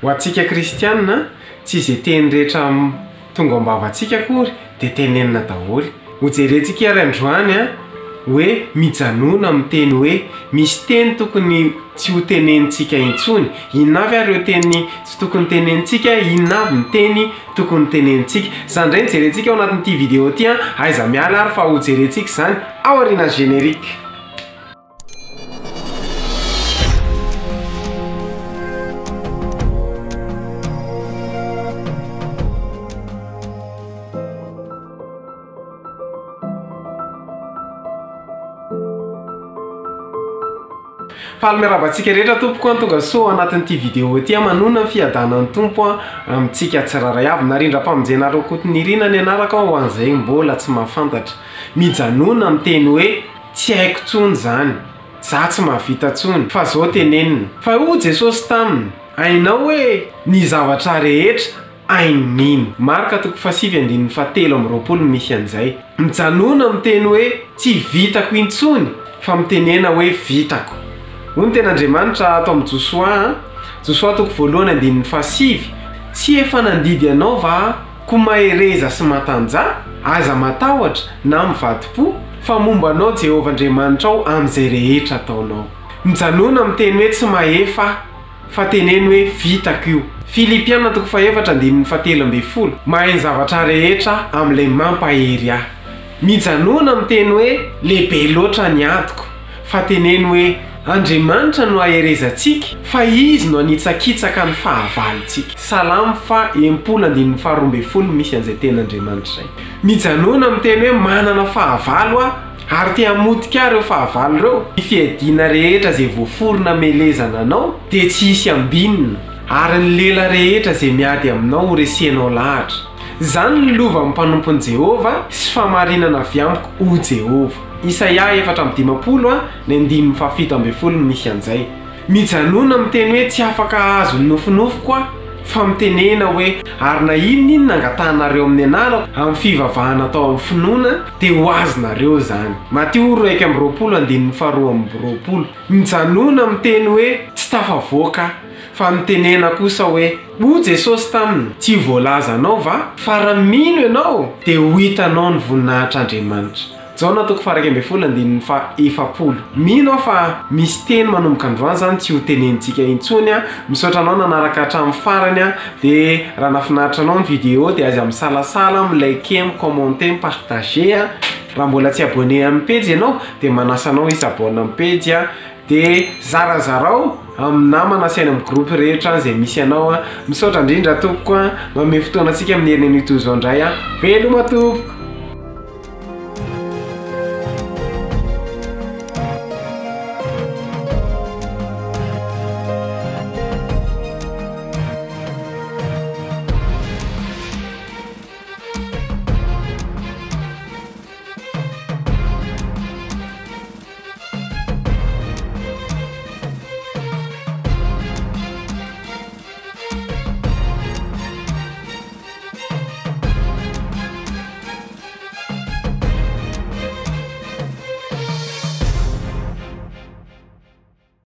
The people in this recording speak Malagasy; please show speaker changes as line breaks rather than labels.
Ho antsika kristiana, tsy izay teny rehetra tonga ao am-bavantsika akory dia tenenina daholo. Hojerentsika ary androany hoe mijanona amin'ny teny hoe misy teny tokony tsy ho tenenintsika intsony. Inona avy ary ireo teny tsy tokony tenenintsika? Inona avy ny teny tokony tenenintsika? Izany indray no jerentsika ao anatin'ity vidéo ity. Aiza miala ary fa hojerentsika izany aorianan'ny générique. Faly miarahaba antsika rehetra tompoko an, tonga soa ao anatin'ity vidéo ity an, manonona ny fiadanan'ny Tompo an amintsika tsirairay avy, narindram-pamonjena Rakotonirina ny anarako an, ho an'izay mbola tsy mahafantatra. Mijanona miteny hoe Tsy haiko tsony zany, za tsy mahavita tsony, fa zao tenenina. Fa hoy Jesosy taminy, Hainao hoe ny zavatra rehetra hain'ny mino. Marka toko fahasivy andininy fahatelo amby 20 no misy an'izay. Mijanona miteny hoe tsy vitako intsony fa mitenena hoe vitako. Hoy ny tenin'Andriamanitra ato amin'ny Josoa a, Josoa toko voalohany andininy fahasivy, Tsy efa nandidy anao va aho? Koa mahereza sy matanjaha, aza matahotra na mivadi-po, fa momba anao Jehovah Andriamanitrao amin'izay rehetra ataonao. Mijanòna miteny hoe tsy mahefa aho, fa teneno hoe vitako io. Filipiana toko fahefatra andininy fahatelo ambin'ny folo, Mahay ny zavatra rehetra aho amin'ilay mampahery ahy. Mijanòna miteny hoe lehibe loatra ny adiko, fa teneno hoe Andriamanitra no aherezantsika, fa Izy no hanitsakitsaka ny fahavalontsika. Salamo faha 60 andininy faha 12 misy an'izay tenin'Andriamanitra izay. Mijanòna miteny hoe manana fahavalo aho, ary te hamotika ahy ireo fahavalo ireo. Ny fiadiana rehetra izay voaforona hamelezana anao dia tsy hisy ambinina, ary ny lela rehetra izay miady aminao horesenao lahatra. Izany ny lovan'ny mpanompon'i Jehovah sy fahamarinana avy amiko, hoy Jehovah. Isaia 54, ny andininy faha-17 no misy an'izay. Mijanona miteny hoe tsy afaka hahazo ny nofinofiko aho, fa mitenena hoe, Ary na inona inona angatahanareo amin'ny anarako, amin'ny fivavahana atao amin'ny finoana, dia ho azonareo izany. Matio 21, andininy faha-22. Mijanona miteny hoe tsy tafavoaka aho, fa mitenena kosa hoe, Hoy Jesosy taminy, Tsy voalazanao va fa raha mino ianao dia ho hitanao ny voninahitr'Andriamanitra? Jaona toko faha-11 andininy faha-40. Mino aho fa misy teny manomboka androany izany tsy ho tenenintsika intsony an! Misaotra anao nanaraka hatramin'ny farany an! Dia raha nahafinaritra anao ny vidéo dia aza misalasala mi-liker, mi-commenter, mi-partager an! Raha mbola tsy abonné amin'ny pejy ianao dia manasa anao hi-s'abonne amin'ny pejy an! Dia zarazarao amin'ny namana sy any amin'ny groupe rehetra izay misy anao an! Misaotra indrindra tompoko an! Manome fotoana antsika amin'ny herin'ny anio toy izao indray an! Veloma tompoko!